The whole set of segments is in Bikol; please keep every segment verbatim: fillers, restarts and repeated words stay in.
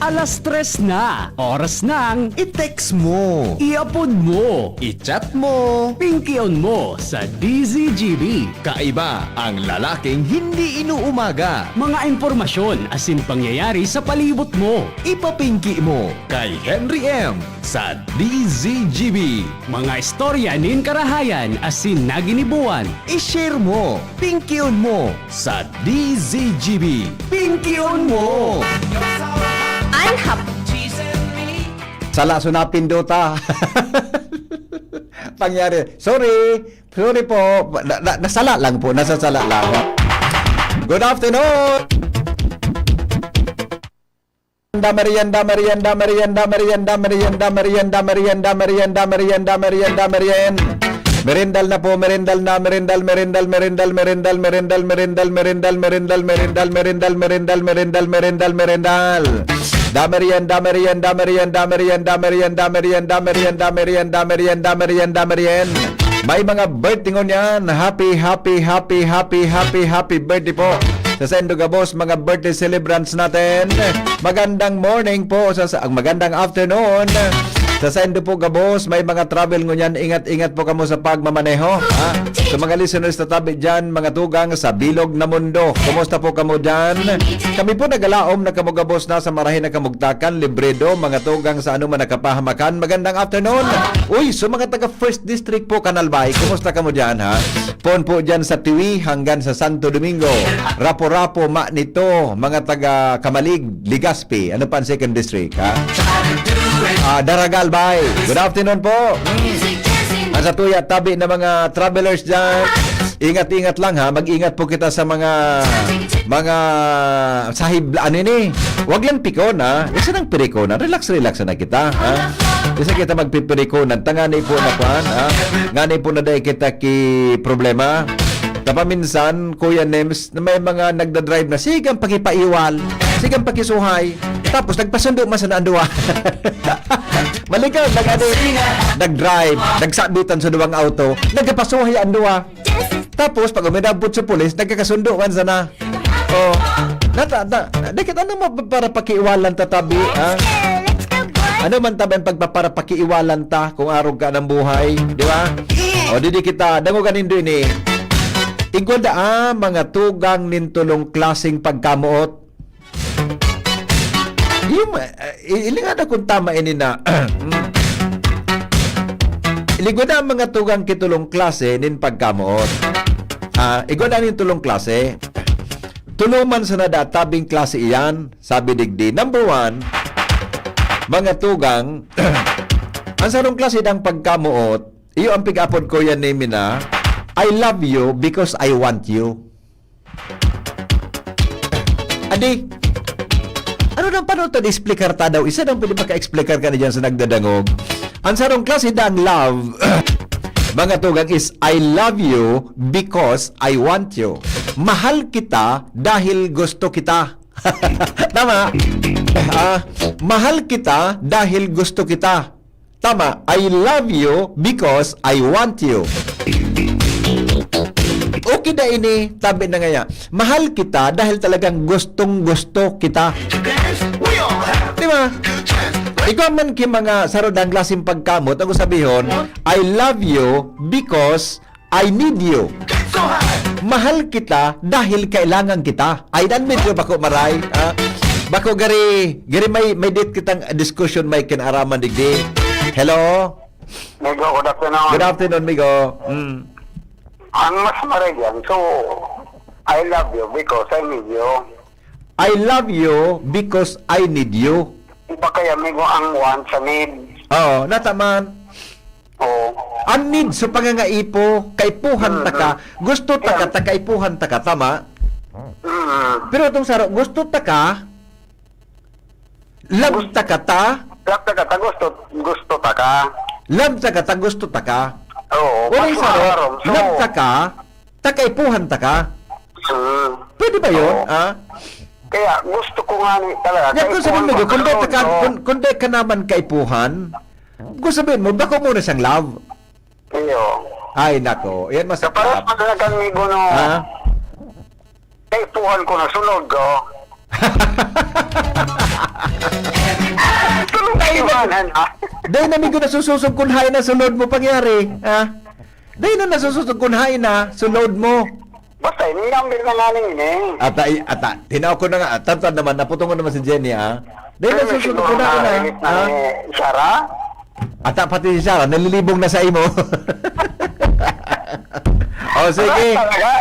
Alas tres na, oras ng i-text mo, i-upload mo, i-chat mo, pingkion mo sa D Z G B. Kaiba ang lalaking hindi inuumaga. Mga impormasyon asin pangyayari sa palibot mo. Ipapingki mo kay Henry M sa D Z G B. Mga istorya nin karahayan asin naginibuan. I-share mo, pingkion mo sa D Z G B. Pingkion mo! An hap- Sala so napindota. Pangyari. Sorry. Sorry po. Na, na, nasala lang po. Nasasala lang. Good afternoon! Merienda, merienda, merienda, merienda, merienda, merienda, merienda, merienda, merienda, merienda, merienda, merienda, merienda. Merendal na po, merendal na, merendal, merendal, merendal, merendal, merendal, merendal, merendal, merendal, merendal, merendal, merendal, merendal, merendal, merendal. Da merienda, merienda, merienda, merienda, merienda, merienda, merienda, merienda, merienda, merienda, merienda. May mga birthday ngunyan. Happy, happy, happy, happy, happy, happy birthday po sa saindo gabos, mga birthday celebrants natin. Magandang morning po, sa, sa, magandang afternoon. Sa saindo po gabos, may mga travel ngunyan, ingat-ingat po kamo sa pagmamaneho, ha? Sa mga listeners na tabi dyan, mga tugang sa bilog na mundo, kumusta po kamo dyan? Kami po nagalaom na kamo gabos na sa marahay na kamugtakan, libredo, mga tugang sa anuman na kapahamakan. Magandang afternoon. Uy, so mga taga First District po, Kanalbay, kumusta kamo dyan, ha? Poon po dyan sa Tiwi hanggang sa Santo Domingo. Rapo-Rapo, Manito, mga taga Camalig, Legazpi. Ano pa ang Second District, ha? Ah, Daraga, Albay. Good afternoon po. Ang satuya, tabi na mga travelers dyan. Ingat-ingat lang, ha. Mag-ingat po kita sa mga, mga sahib, ano ini? Wag lang pikon, ha. Isa nang pirikonan. Relax, relax na kita, ha. Isa kita magpipirikonan. Tangani po na kwan, ha. Ngani po na dai kita ki problema. Tapaminsan, Kuya Nems, na may mga nagdadrive na, sigang pakipaiwal, sigang pakisuhay. Tapos, nagpasundo man sana ang duwa. Maligaw, nag-, ano, nag-drive, nagsabitan sa duwang auto, nagkapasuhay ang duwa. Tapos, pag uminabot sa pulis, nagkakasundo man sana. Oh, nata, na, dikit, ano mo para pakiiwalan ta tabi, ha? Ano man tabi ang pagpaparapakiiwalan ta kung arog ka ng buhay, di ba? O, didi kita, dangogan nindo ini. Igwa daa, mga tugang nin tulong klaseng pagkamoot. Yung, eh, i-, ilingan na kung tama ini na, mm. Iligwa na ang mga tugang kitulong klase nin pagkamoot. Ah, igwa na nin tulong klase. Tuloman sana da tabing klase iyan, sabi digdi. Number one, mga tugang, ang sarong klase dang pagkamoot, iyo ang pig-apod ko yan ni Mina, "I love you because I want you." Adi, ano nang paano to explicar ta daw? Isa nang pwede maka-explicar ka na dyan sa nagdadangog. Ang sarong klase dang love, mga tugang, is, "I love you because I want you." Mahal kita dahil gusto kita. Tama? Ah, mahal kita dahil gusto kita. Tama, "I love you because I want you." Okay na ini, tabi na ngaya. Mahal kita dahil talagang gustong-gusto kita. Di ba? Ikaw man ki mga sarod ang klaseng pagkamot, ako sabihon, "I love you because I need you." Mahal kita dahil kailangan kita. Ay, dan medyo bako maray, ah. Bako gari, gari may, may dit kitang discussion may kinaraman digdi. Hello? Migo, good afternoon. Good afternoon, Migo. Mm. Ang mas maray yan, so, "I love you because I need you." "I love you because I need you." Iba kaya, Migo, ang want sa need. Oo, nataman. Oo. Ang need sa pangangaipo, kaipuhan ta ka, gusto ta ka, ta kaipuhan ta ka, tama? Mm. Pero itong saro, gusto ta ka, love ta ka ta, Love ta ka, ta gusto, gusto ta ka. Love ta ka ta, gusto ta ka. Oo, Wala mas yung saro, maharom. So, love ta ka, ta kaipuhan ta ka. Mm. Pwede ba yun? Oo. Ah? Kaya gusto ko nga ni talaga, Yan, kung sabihin mo, kaipuhan ko kung sa dahil ka, Lord, no? kung, kung dahil ka naman kaipuhan, kung sabihin mo, bako mo na siyang love. Iyo. Ay, nako. Yan, masakit. Kapares pa talaga, amigo, no? Ha? Kaipuhan ko na sunod, oh. Ano? Dai na mi gud nasusosog kun haen na sulod mo pangyari, ha? Dai na nasusosog kun haen na sulod mo. Basta, ini number na nga ning ini. Ata, ata, tinaw ko na nga, ata, ata naman, naputungan naman si Jenny, ha? Dai na Pero may susunod siguro ko na, na, na, inis na ha? ni Sarah. Ata pati si Sarah, nalilibong na sa imo. O, sige. Ah, talaga?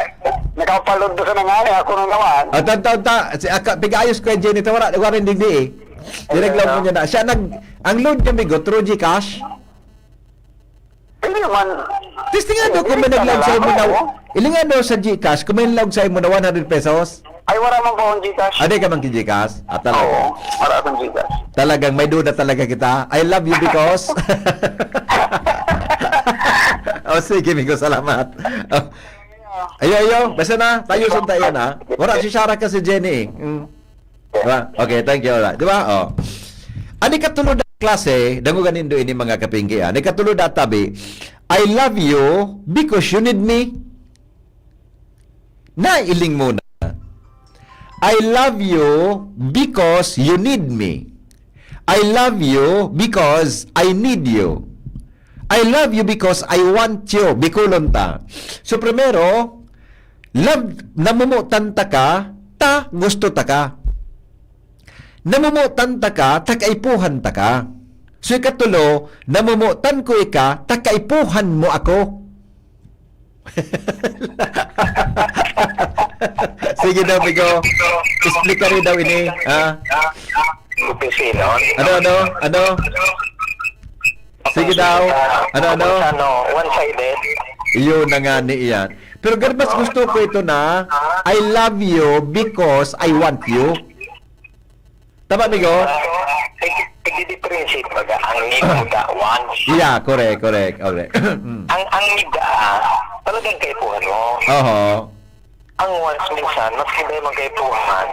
Nakapalod ka na nga, eh, ako na naman. Ata, ata, ata, si, aka, pig-ayos ko, Jenny, ito, wala, wala rin digdi, eh. Tinaglaw ko Ayun, niya na. Siya nag, ang load niya, amigo, through GCash? Hindi naman. Testingan daw kung may Hindi naglaog sa imo na, talaga, oo. Ilingan daw sa GCash kung may naglaog sa imo na one hundred pesos. Ay, wala man po akong GCash. Ah, di ka man ki-GCash? Ah, talaga. Oo, wala akong GCash. Talagang may duda talaga kita. I love you because... O, sige, amigo, salamat. O. Ayo, ayo. Basta na, tayo sa tayo na. Wala si Sarah ka si Jenny, eh. Mm. Diba? Okay, thank you. Alright. Diba? Oh. An ikatulo na klase, dangoga nindo ini, mga kapingki, ah. An ikatulo na tabi, "I love you because you need me." Nailing muna. "I love you because you need me. I love you because I need you. I love you because I want you." Bikolon ta. So, primero, love, namomotan ta ka, ta gusto ta ka. Namomotan ta ka, ta kaipuhan ta ka. So, ikatulo, namomotan ko ika, ta kaipuhan mo ako. Sige daw, amigo. Explica rin daw ini, ha? Opisina. Ano, ano? Ano? Sige daw. Ano, ano? Ano, one-sided. Iyon na nga ni iyan. Pero gan mas gusto ko ito na, "I love you because I want you." Tama, amigo? Ah, nag-, nagdi-differentiate baga ang need mo da wants. Yeah, correct, correct, correct. Mm. Ang, ang need da, talagang kaipuhan mo. Oho. Ang wants minsan, maski di man kaipuhan,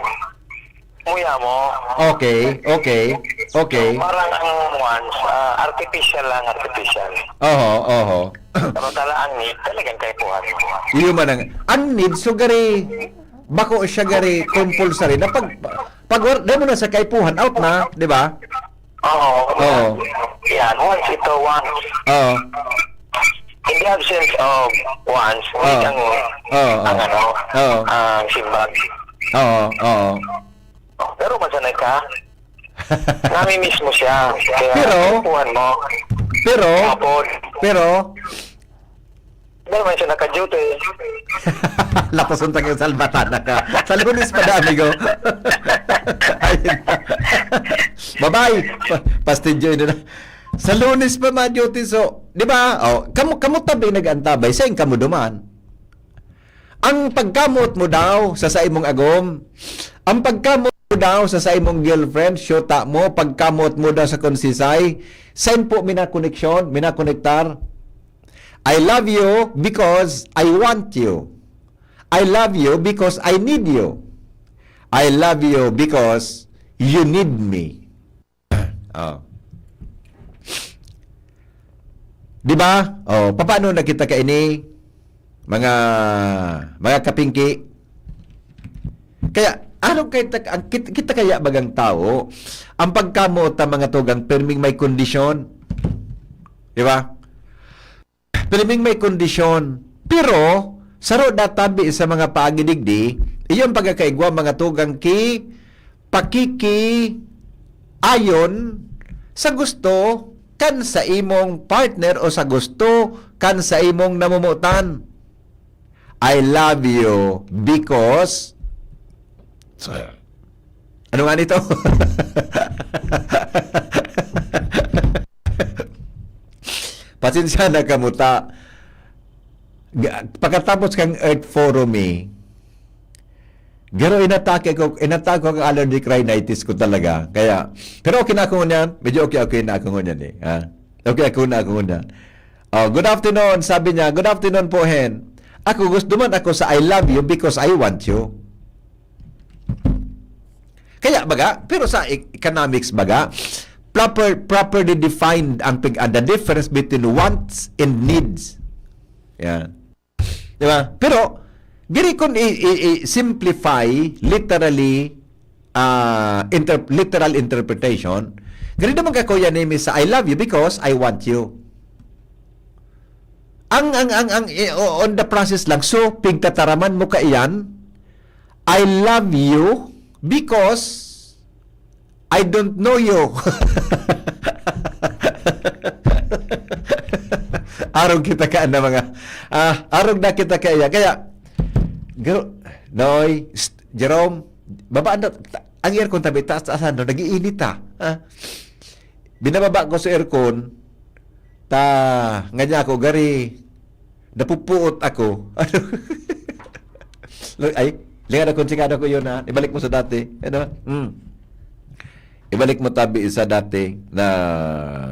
muya mo. Okay, okay, okay. So, parang ang wants, ah, artificial lang, artificial. Oho, oho. Samantala ang need, talagang kaipuhan mo. Iyo man ang, ang need, so gari, bako siya gari compulsory na pag, pag war-, dahil mo na sa kaipuhan, out na, di ba? Oo. Oo. Yan, wants ito, wants. Oo. In the absence of wants, Oo. Ang, Oo, ang oo. Ano, Oo. Ang simbag. Oo, oo. Pero masanay ka, namimiss mo siya. Kaya Pero, kaipuhan mo. Pero, Tapos, pero, Pero may siya naka-duty. Lapason ta yung salbatana ka. Sa Lunes pa da, amigo. Ayun na. Bye-bye. Pa-, pastidyo yun na. Sa Lunes pa ma-duty, so, di ba? Oh, kamo, kamo tabi nag-antabay, sain kamo duman? Ang pagkamot mo daw sa saimong agom, ang pagkamot mo daw sa saimong girlfriend, syota mo, pagkamot mo daw sa konsisay, sain po minakoneksyon, minakonektar? I love you because I want you. I love you because I need you. I love you because you need me. Oh. Di ba? Oh, papaano na kita kaini, mga, mga kapingki? Kaya, ano kaya ta-, ang kit-, kita kaya bagang tao, ang pagkamot ta mga tugang, pirming may kondisyon? Di ba? Pirming may kondisyon. Pero, saro da tabi sa mga paagi digdi, iyo ang pagkakaigwa, mga tugang, ki pakikiayon sa gusto kan sa imong partner o sa gusto kan sa imong namomotan. I love you because, ano nga nito? Pasensya na kamo ta. Ga-, pagkatapos kang Earth Forum, eh, garo inatake ko, inatake ko ang allergic rhinitis ko talaga. Kaya, pero okay na ako ngunyan. Medyo okay, okay na ako ngunyan, eh. Ha? Okay ako na ako ngunyan. Oh, good afternoon, sabi niya. "Good afternoon po, Hen. Ako, gusto man ako sa I love you because I want you." Kaya baga, pero sa e-, economics baga, proper, properly defined ang pig-, ah, the difference between wants and needs. Yan. Di ba? Pero, diri kun i-, i-, i-simplify, literally, ah, inter-, literal interpretation. Gari naman ka, Kuya Nemi, sa "I love you because I want you." Ang, ang, ang, ang, eh, o-, on the process lang. So, pigtataraman mo kaiyan, "I love you because I don't know you." Arog kita ka na mga, ah, arog na kita kaya. Kaya, garo-, Noy, st-, Jerome, baba na, ta-, ang aircon tabi, taas-taasan, no? Nag-iinit, ah. Ah. Binababa ko sa aircon, ta, nga niya ako, gari, napupuot ako. Ano? Ay, lingan ako, sigado ko yun, ha? Ibalik mo sa dati. Ano? Hmm. Ibalik mo tabi sa dati na,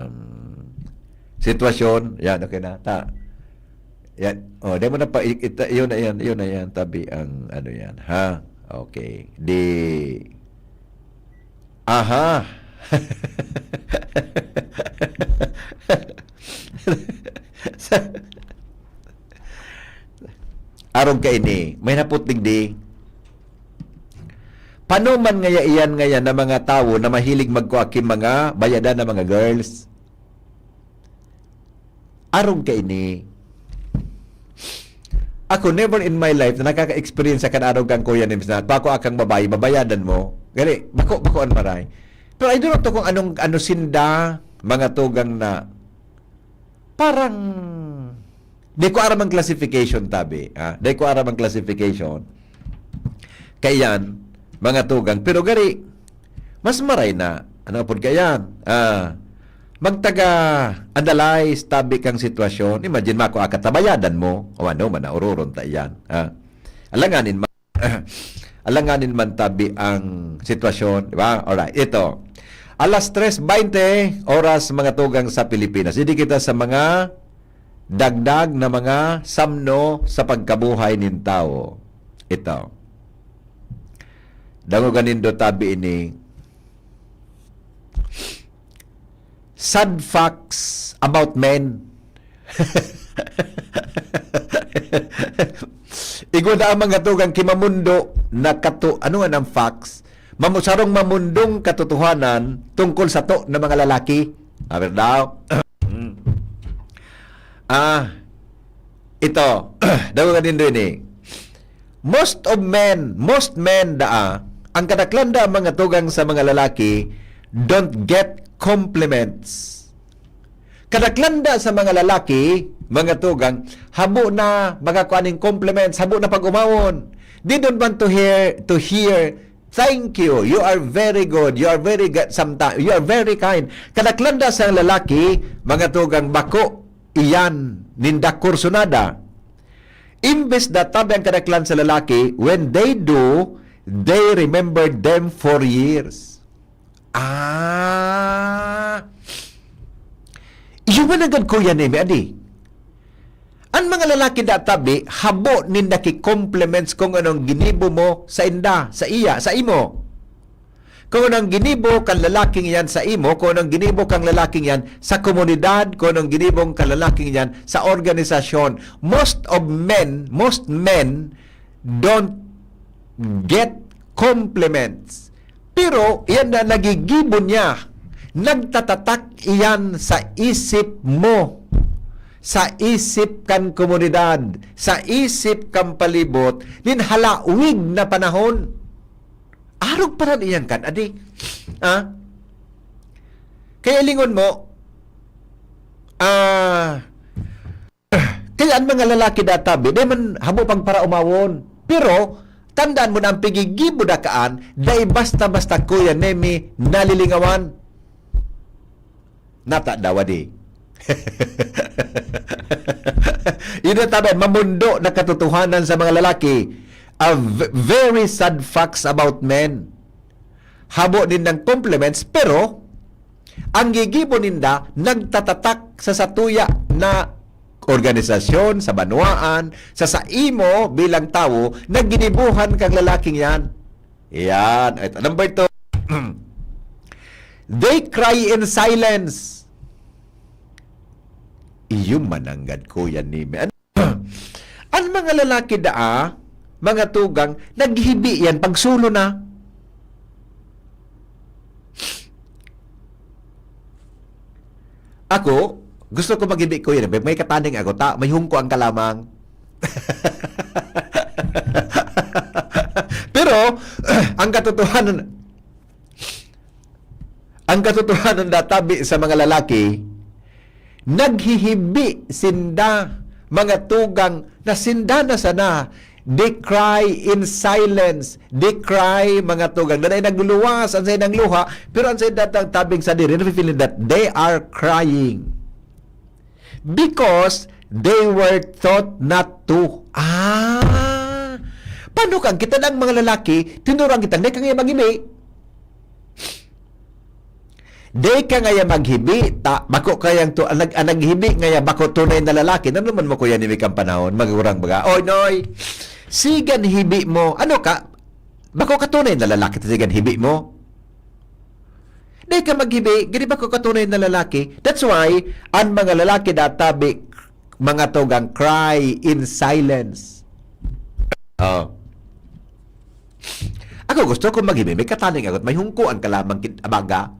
mm, sitwasyon. Yan, okay na. Ta. Yan. Oh, di mo na pa, i-, ita-, yun na yan, yun na yan, tabi ang ano yan, ha? Okay. Di, aha. Sa-, arog kaini, may napot digdi. Pano man ngaya iyan ngayan na mga tawo na mahilig magkua ki mga bayadan na mga girls? Arog kaini. Ako, never in my life na nakaka-experience sa kan arog kang Kuya Nims na, "Pako akang babae, babayadan mo." Gali, bako, bako an maray. Pero I don't know to kung anong, ano sinda, mga tugang na, parang, di ko aram ang classification, tabi, ha? Di ko aram ang classification. Kaya yan, mga tugang. Pero gari, mas maray na, ano pod kaya yan? Ah, magtaga-analyze, tabi kang sitwasyon. Imagine, mako, akatabayadan mo, o ano man, naururon ta iyan, ha? Alanganin ma-, alanganin man tabi ang sitwasyon, di ba? Alright, ito. Alas tres baynte oras, mga tugang, sa Pilipinas. Hindi kita sa mga dagdag na mga samno sa pagkabuhay nin tawo. Ito. Dangoga nindo tabi ini. Sad facts about men. Igwa na ang mga tugang ki mamundo na kato-, ano nga nang facts? Mamu-, sarong mamundong katotohanan tungkol sato na mga lalaki. Aber daw. Mm. Ah, ito. Daw nga din rin eh. Most of men, most men daa, ang kadaklan da mga tugang sa mga lalaki, don't get compliments. Kadaklan da sa mga lalaki, mga tugang, habo na makakuha ning compliments, habo na pag-umawon. They don't want to hear, to hear, "Thank you, you are very good, you are very ga-, someti-, you are very kind." Kadaklan da sa lalaki, mga tugang, bako iyan ninda kursunada. Imbes na tabi ang kadaklan sa lalaki, when they do, they remember them for years. Ah. Iyo man nanggad, Kuya Nemi, adi. An mga lalaki da tabi, habo ninda ki compliments kung anong ginibo mo sa inda, sa iya, sa imo. Kung anong ginibo kan lalaking yan sa imo, kung anong ginibo kang lalaking yan sa komunidad, kung anong ginibo kan lalaking yan sa organisasyon. Most of men, most men don't get compliments. Pero iyan na nagigibo niya, nagtatatak iyan sa isip mo, sa isip kan komunidad, sa isip kan palibot, nin halawig na panahon. Arog pa rin iyan kan, adi. Ah? Kaya lingon mo, ah, kaya an mga lalaki da tabi, di man habo pagparaumawon. Pero, tandaan mo na ang pigigibo da kaan, dai basta-basta, Kuya Nemi, nalilingawan. Nata daw, adi. Yun ang tabi, mamundo na katotohanan sa mga lalaki. A v-, very sad facts about men. Habo nindang compliments, pero ang gigibo ninda nagtatatak sa satuya na organisasyon, sa banwaan, sa saimo bilang tawo na ginibuhan kang lalaking yan. Yan. Ito, number two. They cry in silence. Iyo mananggad ko yan ni, an mga lalaki daa, mga tugang, naghibi yan pag solo na. Ako, gusto ko maghibi, Kuya Neme, may kataning ako, ta, may hungko ang kalamang. Pero, ang katotohanan, ang katotohanan na tabi sa mga lalaki, naghihibi sinda, mga tugang, na sinda na sana, they cry in silence, they cry, mga tugang, na nagluluwas ang saindang luha, pero ang saindang tabing sadiri, nafe-feeling that they are crying. Because they were taught not to. Ah! Paano kang kita ng mga lalaki, tinuruan kitang, "Dai ka ngaya maghibi. Dai ka ngaya maghibi, ta, bako kayang tu-, ang nag-, ang naghibi ngaya bako tunay na lalaki." Ano naman mo, Kuya Neme, kang panahon? Magurang baga, "Oy, Noy, sigan hibi mo. Ano ka? Bako ka tunay na lalaki, ta sigan hibi mo." Dai ka maghibi, gani bako ka tunay na lalaki. That's why, ang mga lalaki databi, mga tugang, cry in silence. Oh. Ako gusto ko maghibi, may kataning ako, may hungko ang kalamang kin-, abaga.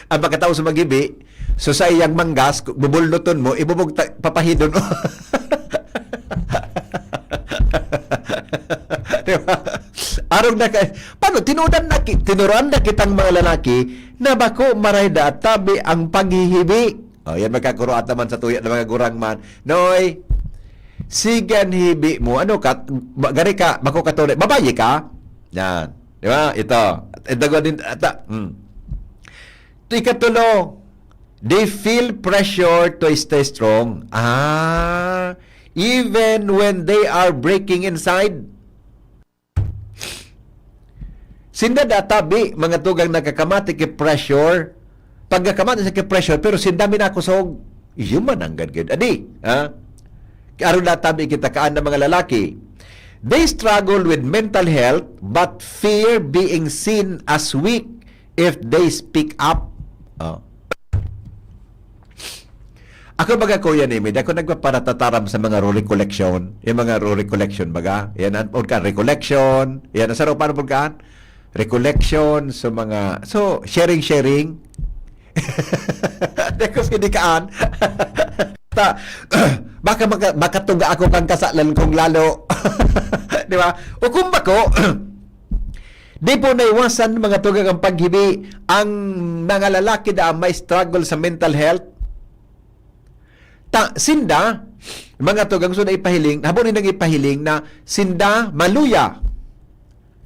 Ang pagkatao sa maghibi, so sa iyang manggas, bubulnuton mo, ibubugta, papahidon mo. Di ba? Arog na ka, paano? Tinudan na ki-, tinuruan na kitang mga lalaki na bako maray da tabi ang paghihibi. O, yan, magkakuruat naman sa tuya ng mga gurang man. "Noy, sigan hibi mo. Ano ka? Ba-, gari ka, bako ka tunay. Babayi ka?" Yan. Di ba? Ito. Ito din, ata. Hmm. Ikatulo, they feel pressure to stay strong. Ah, even when they are breaking inside. Sinda databi, mga tugang, nagkakamati ki pressure. Pagkakamati sa ki pressure, pero sinda minakusog. Iyo man ang gad-gad. Adi, ha? Kaya aron databi kita kaan na mga lalaki. They struggle with mental health but fear being seen as weak if they speak up. Oh. Ako baga, Kuya Neme, di ako nagpaparatataram sa mga ro-recollection. Yung mga ro-recollection baga. Yan ang pagka recollection. Yan ang sarong paano pagkaan? Recollection, so mga, so, sharing-sharing. Di ako sinikaan. Ta, baka maka-, makatuga ako kang kasalan kong lalo. Di ba? O kung bako, di po naiwasan, mga tugang, ang paghibi, ang mga lalaki na may struggle sa mental health. Ta, sinda, mga tugang, gusto na ipahiling, habo nindang ipahiling na sinda maluya.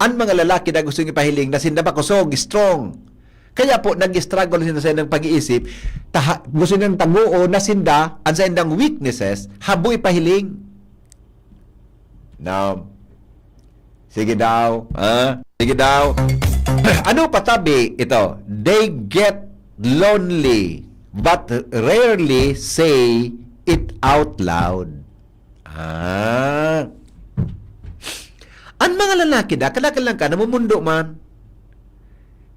Ang mga lalaki na gusto ipahiling na sinda makusog, strong. Kaya po, nag-struggle sinda sa ilang pag-iisip. Taha-, gusto nilang tagoon na sinda, ang sa indang weaknesses, habo ipahiling. Now, sige daw, ha? Sige daw. Ano pa tabi ito? They get lonely, but rarely say it out loud. Ah. Ang mga lalaki da, kadakal lang ka, namumundo man.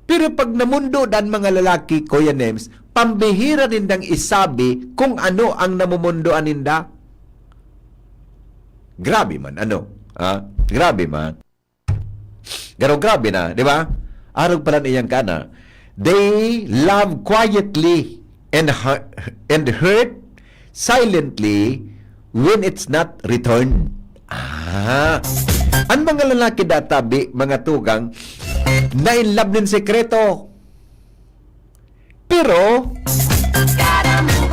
Pero pag namundo dan mga lalaki, Kuya Nems, pambihira nindang isabi kung ano ang namumundoan ninda. Grabe man, ano? Ha? Grabe man. Garo, grabe na, di ba? Arog pala niyan ka na. They love quietly and hu-, and hurt silently when it's not returned. Ah. Ang mga lalaki databi, mga tugang, na in love nin sekreto. Pero,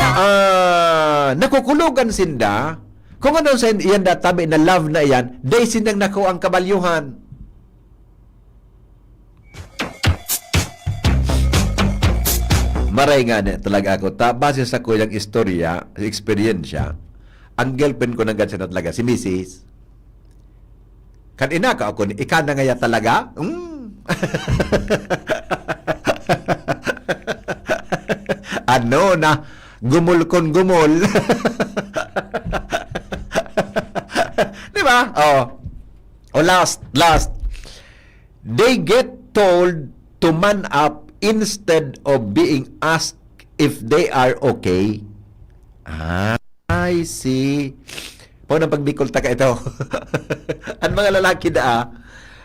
ah, nakukulogan sinda. Kung ano sa iyan databi na love na iyan, dai sindang nakuha ang kabalyuhan. Maray nga na talaga ako. Ta, base sa kuyang istorya, eksperyensya, ang girlfriend ko nanggad siya na talaga, si misis. Kan inaka ako, ika na ngaya talaga? Mm. Ano na? Gumol kon gumol. Di ba? Oh. Oh, last, last. They get told to man up instead of being asked if they are okay. Ah, I see. Pao nang pagbikol ta ka ito. Ang mga lalaki daa,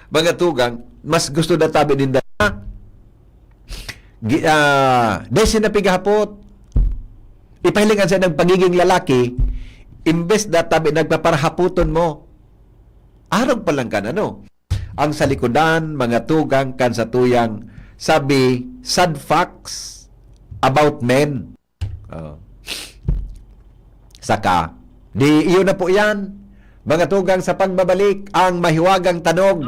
mga tugang, mas gusto na tabi ninda, ah, Gi-, ah, dai siya napighapot. Ipahiling an saindang pagiging lalaki, imbes na tabi nagpaparahapoton mo. Arog pa lang kan ano. Ang salikodan, mga tugang kan satuyang sabi, sad facts about men. Oh. Saka, di iyo na po yan. Mga tugang, sa pagbabalik, ang mahiwagang tanog.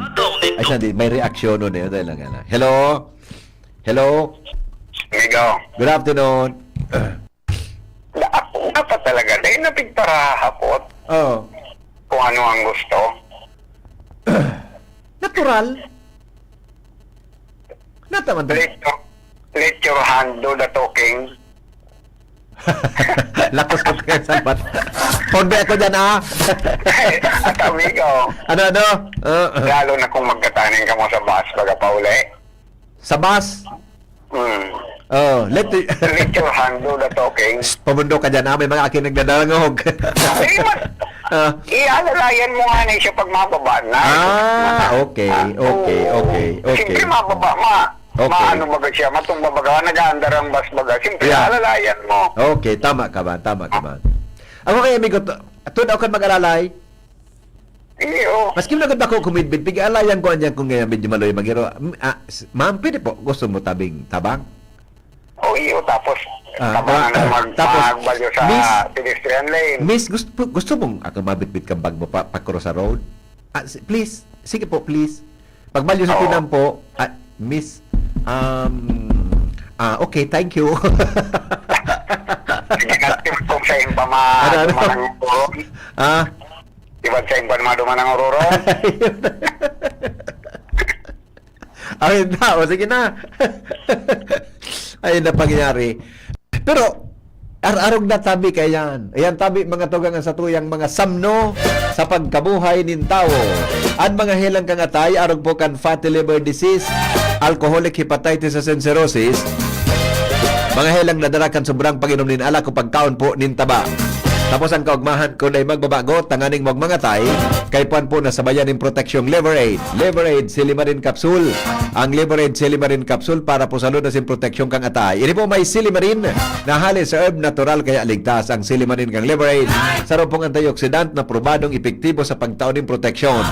Ay, siya, di, may reaksyon nun eh. Dali lang, ano. Hello? Hello? Amigo, Good afternoon. da- ako dapat talaga, dahil napigparahapot Oh. kung ano ang gusto. Natural. Nataman to. Let your, let your hand do the talking. Latos ko kaya sa bat. Pondo ako dyan, ah. At amigo, Ano, ano? Uh, lalo na kung magkataning ka mo sa bus, baga pauli. Sa bus? Hmm. Oh, let the... Let your hand do the talking. Pamundo ka dyan, ah. May mga aking nagdadalangog. Ay, mas, Ah. Ialalayan mo nga na siya pag mababa na. Ah, okay, okay, okay, okay. Siyempre mababa, ma. Okay. Maano baga siya, matumba baga, nag-aandar ang bus baga. Siyempre, Yeah. alalayan mo. Okay, tama ka ba? Tama ka ba? Ako kay amigo, tu- tuod ako kan mag-alalay. Iyo. Maski mo nagod ako kumidbid, pig-alayan ko anyan kung ngayon medyo maloy magiro. M- ah, s- ma'am, pwede po, gusto mo tabing tabang? O iyo, tapos, Ah, tabangan ah, mo mag, tapos, magbalyo sa Miss, pedestrian lane. Miss, gusto, gusto mong ako mabitbit kang bag mo pa, pa cross sa road? Ah, si- please, sige po, please. Pagbalyo sa Oo. tinampo, ah, Miss, um, ah, okay, thank you. Sige na, kung sa impa ma, Ano, ano? duman ang ururon. Ah, Iban sa impa ma duman ang ururon. Ay, na, o sige na. Ay, na pangyayari. Pero, ar-arog na tabi kayan. Ayan, tabi, mga tugang, ang satuyang mga samno sa pagkabuhay nin tawo. An mga helang kang atay, arog po kan fatty liver disease, alcoholic hepatitis and cirrhosis, mga helang nadara kan sobrang pag-inom nin alak o pagkaon po nin taba. Tapos ang kaugmahan, kung dai magbabago, tanganing magmangatay, kay puan po na sabayan nin proteksyong Liver Aid. Liver Aid, Silimarin Capsule. Ang Liver Aid, Silimarin Capsule para po sa lunas in proteksyon kang atay. Ini po may silimarin na hali sa herb natural kaya ligtas ang silimarin kang Liver Aid. Saro pong antioxidant na probadong epektibo sa pagtao nin proteksyon.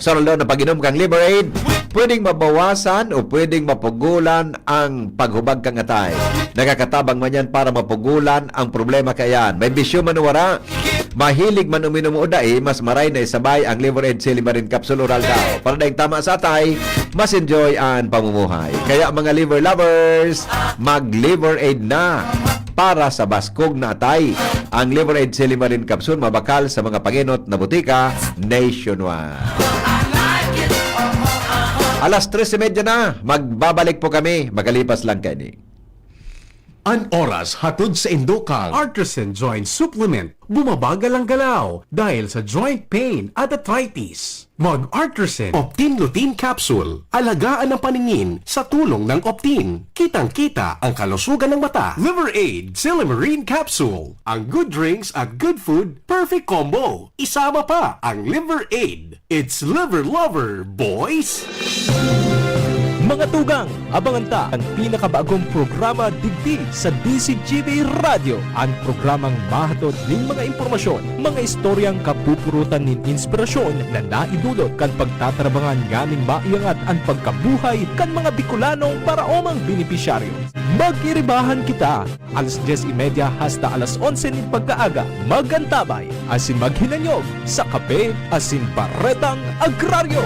Sa aldaw na pag-inom kang Liver Aid, pwedeng mabawasan o pwedeng mapugulan ang paghubag kang atay. Nakakatabang man yan para mapugulan ang problema kaiyan. May bisyo man o wara, mahilig man uminom o dai, mas maray na isabay ang Liver Aid Silimarin Capsule Oral Daw. Para daing tama sa atay, mas enjoy ang pamumuhay. Kaya mga liver lovers, mag Liver Aid na para sa baskog na atay. Ang Liver Aid Silimarin Capsule mabakal sa mga pangenot na butika nationwide. Alas tres y media na, magbabalik po kami, makalipas lang kaini. An oras hatod sa indo kang Artisan Joint Supplement, bumabagal ang galaw dahil sa joint pain at arthritis. Mag Artisan. Optin Lutein Capsule. Alagaan ang paningin sa tulong ng Optin. Kitang-kita ang kalusugan ng mata. Liver Aid Silimarin Capsule. Ang good drinks at good food, perfect combo. Isama pa ang Liver Aid. It's Liver Lover, boys! Mga tugang, abangan ta an pinakabagong programa digdi sa D C G B Radyo, an programang mahatod nin mga impormasyon, mga istoryang kapupurutan nin inspirasyon na naidulot kan pagtatarabangan nganing maiangat an pagkabuhay kan mga Bicolanong paraomang benepisyaryo. Mag-iribahan kita! Alas dyes y media hasta alas onse nin pagkaaga, mag-antabay asin maghinanyog sa Kape asin Baretang Agraryo.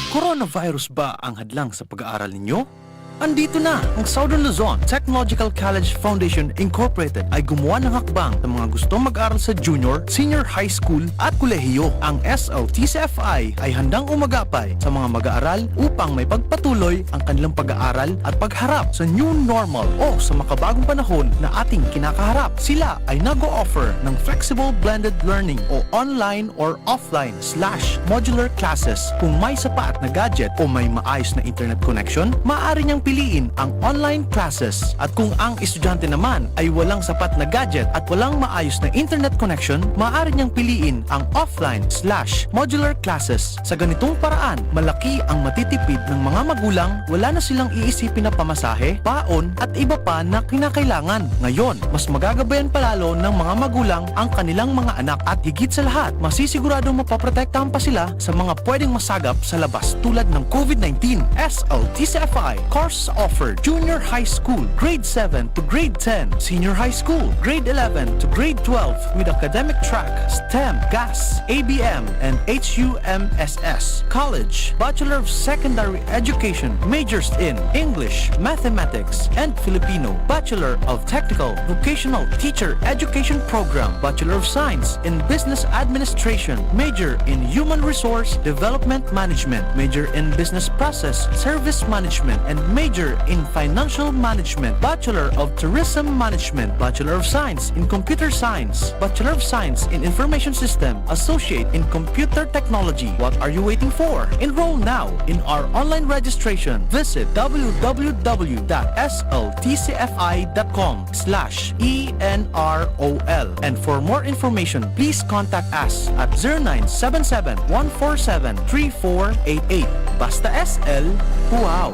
Coronavirus ba ang hadlang sa pag-aaral ninyo? Andito na! Ang Southern Luzon Technological College Foundation Incorporated ay gumawa ng hakbang sa mga gustong mag-aral sa junior, senior high school at kolehiyo. Ang S L T C F I ay handang umagapay sa mga mag-aaral upang may pagpatuloy ang kanilang pag-aaral at pagharap sa new normal o sa makabagong panahon na ating kinakaharap. Sila ay nag-o-offer ng flexible blended learning o online or offline slash modular classes. Kung may sapat na gadget o may maayos na internet connection, maaari niyang piliin ang online classes. At kung ang estudyante naman ay walang sapat na gadget at walang maayos na internet connection, maaari niyang piliin ang offline slash modular classes. Sa ganitong paraan, malaki ang matitipid ng mga magulang, wala na silang iisipin na pamasahe, baon, at iba pa na kinakailangan. Ngayon, mas magagabayan pa lalo ng mga magulang ang kanilang mga anak at higit sa lahat, masisiguradong mapoprotektahan pa sila sa mga pwedeng masagap sa labas tulad ng COVID nineteen. S L T C F I course offered: Junior High School, Grade seven to Grade ten, Senior High School, Grade eleven to Grade twelve, with academic track, STEM, GAS, A B M, and H U M S S. College, Bachelor of Secondary Education, majors in English, Mathematics, and Filipino, Bachelor of Technical Vocational Teacher Education Program, Bachelor of Science in Business Administration, major in Human Resource Development Management, major in Business Process Service Management, and major in Financial Management, Bachelor of Tourism Management, Bachelor of Science in Computer Science, Bachelor of Science in Information System, Associate in Computer Technology. What are you waiting for? Enroll now in our online registration. Visit w w w dot s l t c f i dot com slash e n r o l. And for more information, please contact us at zero nine seven seven, one four seven, three four eight eight. Basta S L, wow!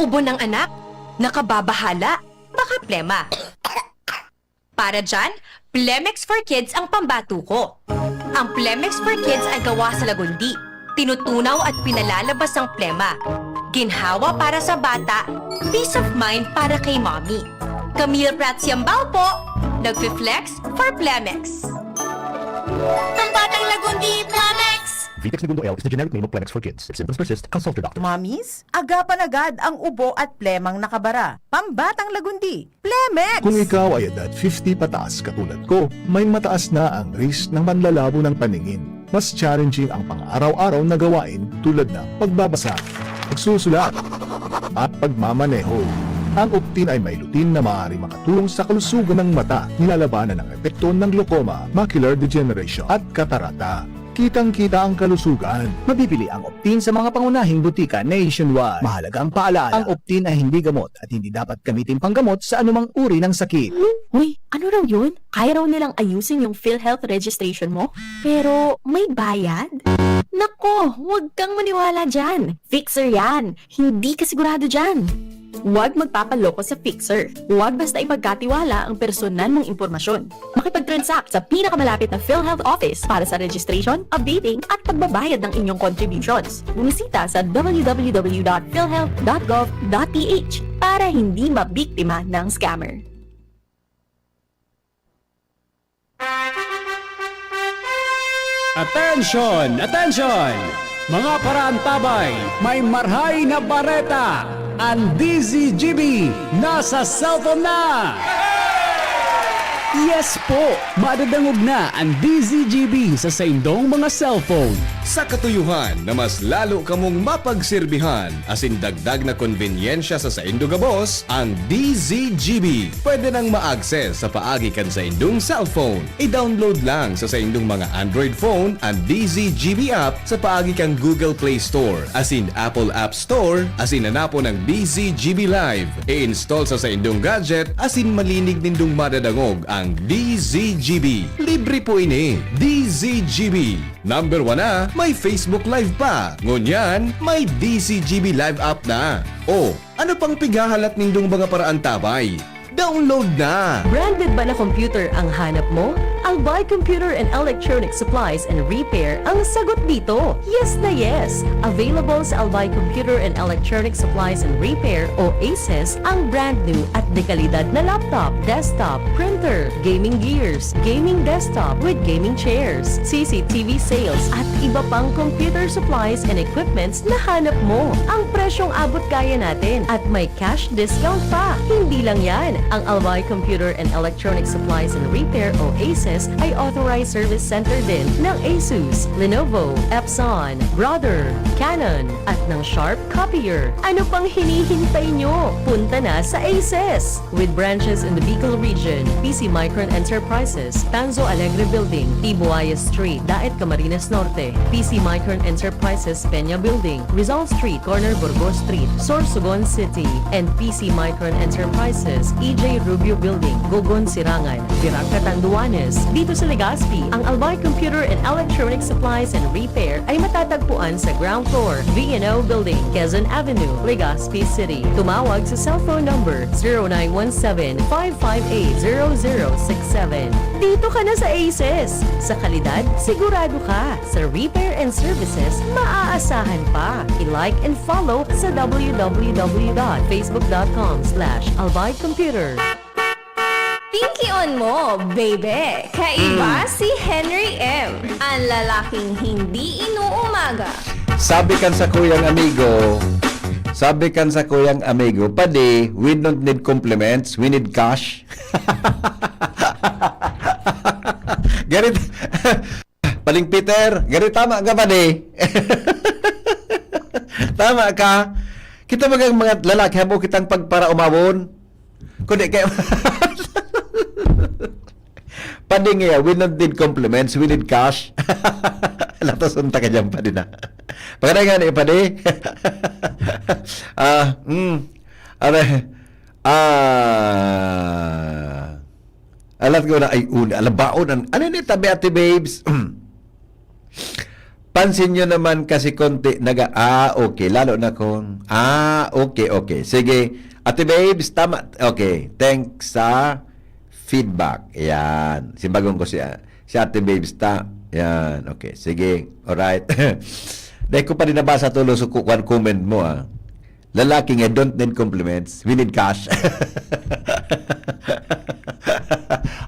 Ubo ng anak, nakababahala, baka plema. Para dyan, Plemex for Kids ang pambato ko. Ang Plemex for Kids ay gawa sa lagundi. Tinutunaw at pinalalabas ang plema. Ginhawa para sa bata, peace of mind para kay mommy. Camille Prats Yambao po, nagfi-flex for Plemex. Pambatang Lagundi, Plemex! Vitex Negundo L is the generic name of Plemex for Kids. If symptoms persist, consult your doctor. Mommies, agapan agad ang ubo at plemang nakabara. Pambatang Lagundi, Plemex! Kung ikaw ay edad fifty pataas katulad ko, may mataas na ang risk ng panlalabo ng paningin. Mas challenging ang pang-araw-araw na gawain tulad ng pagbabasa, pagsusulat, at pagmamaneho. Ang Optin ay may lutein na maaaring makatulong sa kalusugan ng mata, nilalabanan ang epekto ng glaucoma, macular degeneration, at katarata. Kitang-kita ang kalusugan. Mabibili ang Optin sa mga pangunahing butika nationwide. Mahalaga ang paalala, ang Optin ay hindi gamot at hindi dapat gamitin panggamot sa anumang uri ng sakit. Uy, ano raw yun? Kaya raw nilang ayusin yung PhilHealth registration mo? Pero may bayad? Nako, huwag kang maniwala dyan. Fixer yan. Hindi ka sigurado dyan. Huwag magpapaloko sa Fixer. Huwag basta ipagkatiwala ang personal mong impormasyon. Makipag-transact sa pinakamalapit na PhilHealth office para sa registration, updating, at pagbabayad ng inyong contributions. Bumisita sa w w w dot philhealth dot gov dot p h para hindi mabiktima ng scammer. Attention! Attention! Mga paraantabay, may marhay na bareta! Ang D Z G B nasa cellphone na! Yes po! Madadangog na ang D Z G B sa saindong mga cellphone. Sa katuyohan na mas lalo kamong mapagserbihan asin dagdag na konbenyensya sa saindo gabos, ang D Z G B pwede nang ma-access sa paagi kan saindong cellphone. I-download lang sa saindong mga Android phone an D Z G B app sa paagi kan Google Play Store asin Apple App Store, asin hanapon ang D Z G B Live. I-install sa saindong gadget asin malinig nindong madadangog ang D Z G B. Libre po ini. D Z G B. Number one na, may Facebook Live pa. Ngunyan, may D Z G B Live app na. O, ano pang pighahalat nindong mga paraantabay? Download na! Branded ba na computer ang hanap mo? Albay Computer and Electronic Supplies and Repair ang sagot dito. Yes na yes! Available sa Albay Computer and Electronic Supplies and Repair o ACES ang brand new at dekalidad na laptop, desktop, printer, gaming gears, gaming desktop with gaming chairs, C C T V sales at iba pang computer supplies and equipments na hanap mo. Ang presyong abot kaya natin at may cash discount pa. Hindi lang yan, Ang Albay Computer and Electronic Supplies and Repair o ACES ay authorized service center din ng Asus, Lenovo, Epson, Brother, Canon, at ng Sharp Copier. Ano pang hinihintay nyo? Punta na sa ACES! With branches in the Bicol region, P C Micron Enterprises, Tanzo Alegre Building, Tibuaya Street, Daet, Camarines Norte, P C Micron Enterprises, Peña Building, Rizal Street, corner Burgos Street, Sorsogon City, and P C Micron Enterprises, E J Rubio Building, Gogon, Sirangan, Virac, Catanduanes. Dito sa Legazpi, ang Albay Computer and Electronic Supplies and Repair ay matatagpuan sa ground floor, V and O Building, Quezon Avenue, Legazpi City. Tumawag sa cellphone number zero nine one seven, five five eight, zero zero six seven. Dito ka na sa ACES! Sa kalidad, sigurado ka. Sa repair and services, maaasahan pa. I-like and follow sa w w w dot facebook dot com slash albay computer. Pinkion mo, baby! Kaiba Mm. si Henry M, ang lalaking hindi inuumaga. Sabi kan sakuyang amigo, sabi kan sakuyang amigo, "Padi, we don't need compliments, we need cash." Ganit, Paling Peter, gari tama ka, padi. Tama ka. Kita bagang mga lalaki, habo kitang pagparaumawon. Kundi kaya, padi nga, we don't need compliments, we need cash. Latason ta ka dyan, padi na. Pagkada nga ni, padi. Ah, mm. Are, ah, Alat ko na, ay, uni, alabaon, an-, ano ni tabi, Ate Babes? Pansin nyo naman kasi konti, naga-, ah, okay, lalo na kung, ah, okay, okay. Sige, Ate Babes, tama, okay, thanks sa feedback. Yan, simbagong ko si, ah, si Ate Babes ta. Yan, okay, sige, alright. Dahil ko pa rin nabasa tulo sa ku-, kwan comment mo, ah. Lalaki nga, don't need compliments. We need cash.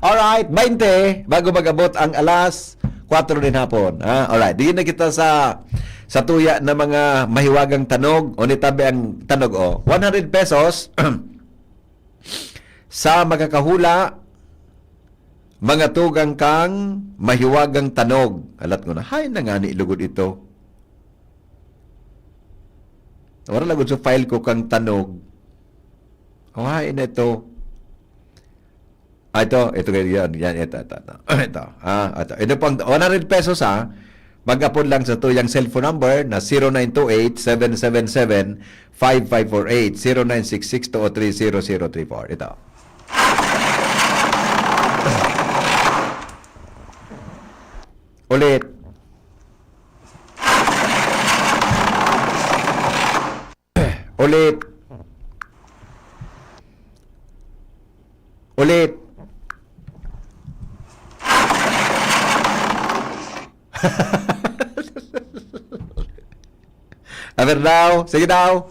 Alright, baynte, bago mag-abot ang alas kwatro nin hapon. Ah, alright, digin na kita sa, sa tuya na mga mahiwagang tanog, o ni tabi ang tanog, o. One hundred pesos sa makakahula, mga tugang kang mahiwagang tanog. Alat ko na, hay na nga ni lugod ito. Wala lagod sa file ko kang tanog. Oh, hain na ito. Ah, ito. Ito, yan, yan, ito, ito, ito. Ito. Ah, ito. Ito pang one hundred pesos, ha. Mag-apod lang sa tuyang cellphone number na zero nine two eight, seven seven seven, five five four eight, zero nine six six two oh three, zero zero three four. Ito. Ulit. Ulit. Ulit. Aber daw. Sige daw.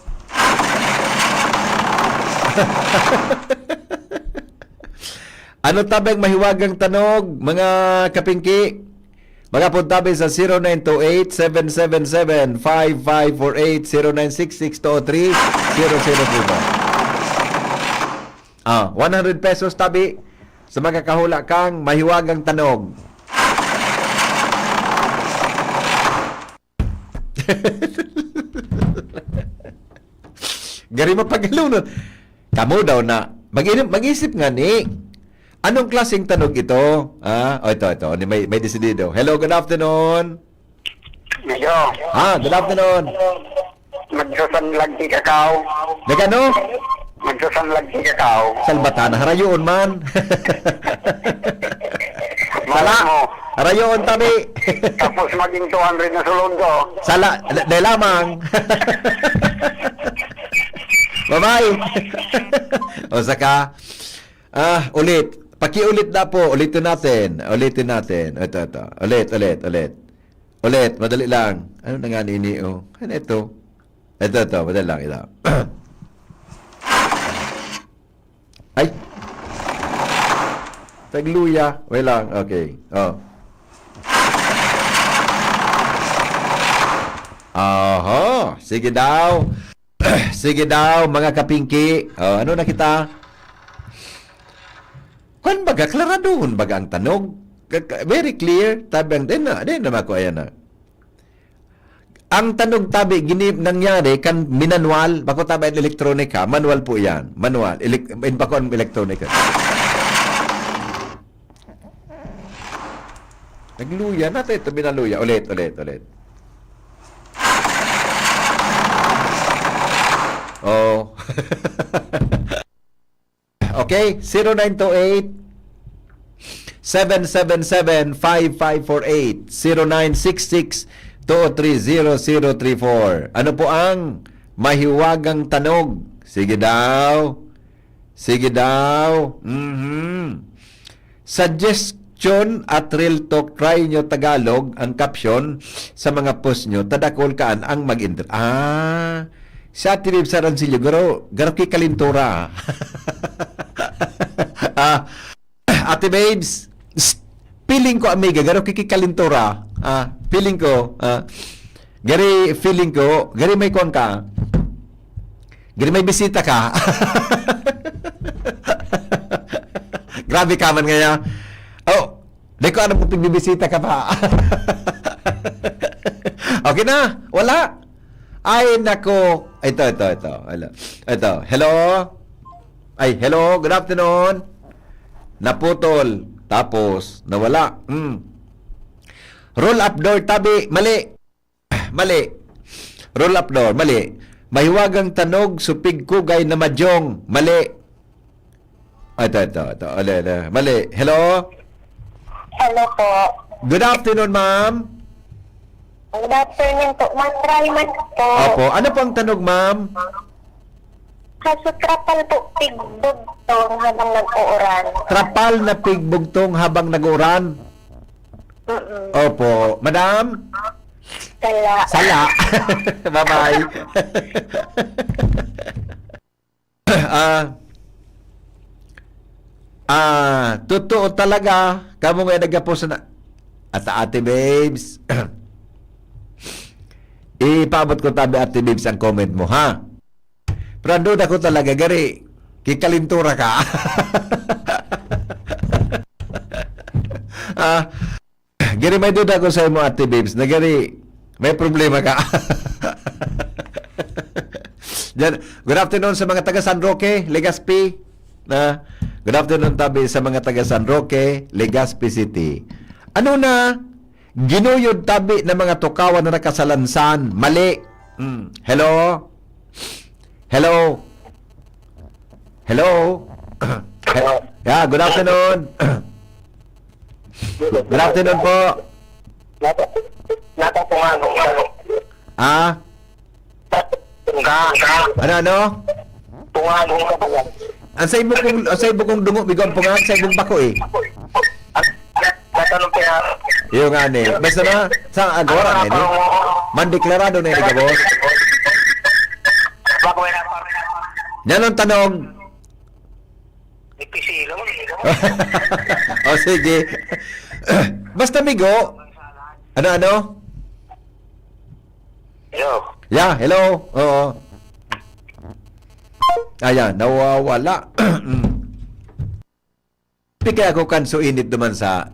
Ano tabang mahiwagang tanog, mga kapingki? Mag-apod tabi sa zero nine two eight, seven seven seven, five five four eight, zero nine six six two oh three, zero zero three four. Ah, one hundred pesos tabi sa makakahula kang mahiwagang tanog. Gari mapagalunon. Kamo daw na, mag-isip, mag-isip nga ni, anong klaseng tanog ito? Ah, oh, ito, ito. Ni may, may desidido. Hello, good afternoon. Hello. Ah, good afternoon. Magsasanlag si Kakao. Nagano? Magsasanlag si Kakao. Salbatan, harayoon man. Malay Sala, mo. Harayoon tabi. Tapos maging two hundred na sulondo. Sala, da-, dahil lamang. Bye-bye. O, saka, ah, ulit. Pakiulit na po. Ulitin natin. Ulitin natin. Ito, ito. Ulit, ulit, ulit. Ulit. Madali lang. Ano na nga nini, oh? Ano ito? Ito, ito. Madali lang. Ito. Ay! Tagluya. Wait lang. Okay. Oh. Aha. Sige daw. Sige daw, mga kapingki. Oh, ano na kita? Kwan baga, klaradohon baga ang tanog. Ka-, ka-, very clear. Tabi ang, di na, di na mako, ayan na. Ang tanog tabi, gini, nangyari kan minanwal, bako tabi ang elektronika, manual po yan. Manual. Elek-, in bako ang elektronika. Nagluya na to, ito, binaluya. Ulit, ulit, ulit. Oh. Okay, zero nine two eight, seven seven seven, five five four eight, zero nine six six, two three zero zero three four. Ano po ang mahiwagang tanog? Sige daw. Sige daw. Mhm. Suggestion at real talk, try nyo Tagalog ang caption sa mga post nyo. Tadakol kaan ang mag-inter-, ah, si Ate Viv Sarancillo, garo, garo ki kalintura. Ah, Ate Babes, psst, feeling ko, amiga, garo ki kalintura. Ah, feeling ko, ah, gari, feeling ko, gari may kuwan ka. Gari may bisita ka. Grabe ka man ngaya. Oh, di ko alam kung tigbibisita ka pa. Okay na? Wala? Ay, nako. Ito, ito, ito. Hello. Ito. Hello? Ay, hello. Good afternoon. Naputol. Tapos, nawala. Hmm. Roll up door, tabi. Mali. Mali. Roll up door. Mali. Mahiwagang tanog, supig kugay na madyong. Mali. Ah, ito, ito, ito. Ala, ala. Mali. Hello? Hello po. Good afternoon, ma'am. Good afternoon po. Matry man po. Opo. Ano po ang tanog, ma'am? Kaso trapal po, pigbugtong habang nag-uuran. Trapal na pigbugtong habang nag-uuran? Mm-mm. Opo. Madam? Sala. Sala. Bye-bye. Ah, ah, totoo talaga, kamo nga nagapos na, at Ate Babes, ipaabot ko tabi, Ate Babes, ang comment mo, ha? Pero ang duda ko talaga, gari, kikalintura ka. Ah, gari, may duda ko sa imo, Ate Babes, na gari, may problema ka. Diyan, good afternoon sa mga taga San Roque, Legazpi. Na, good afternoon tabi sa mga taga San Roque, Legazpi City. Ano na, ginuyod tabi ng mga tukawan na nakasalansan. Mali. Mm. Hello? Hello? Hello? Hello? Yeah, good afternoon. Good afternoon po. Nata, nata po nga, nung ano. Ah? Punga. Ano, ano? Punga, punga, punga. Ang sa imo kung, ang sa imo kung dungo, bigo ang punga, ang sa imong bako eh. At, at, at anong pina- Iyo nga ni. Basta na, sa agora na ini. Mandeklarado na ini, boss. Bago na. Yan ang tanog. Ipisilo. O, sige. Basta, migo. Ano, ano? Hello. Yeah, hello. Oo. Ayan, nawawala. Mm. Di kaya ako kan so init duman sa,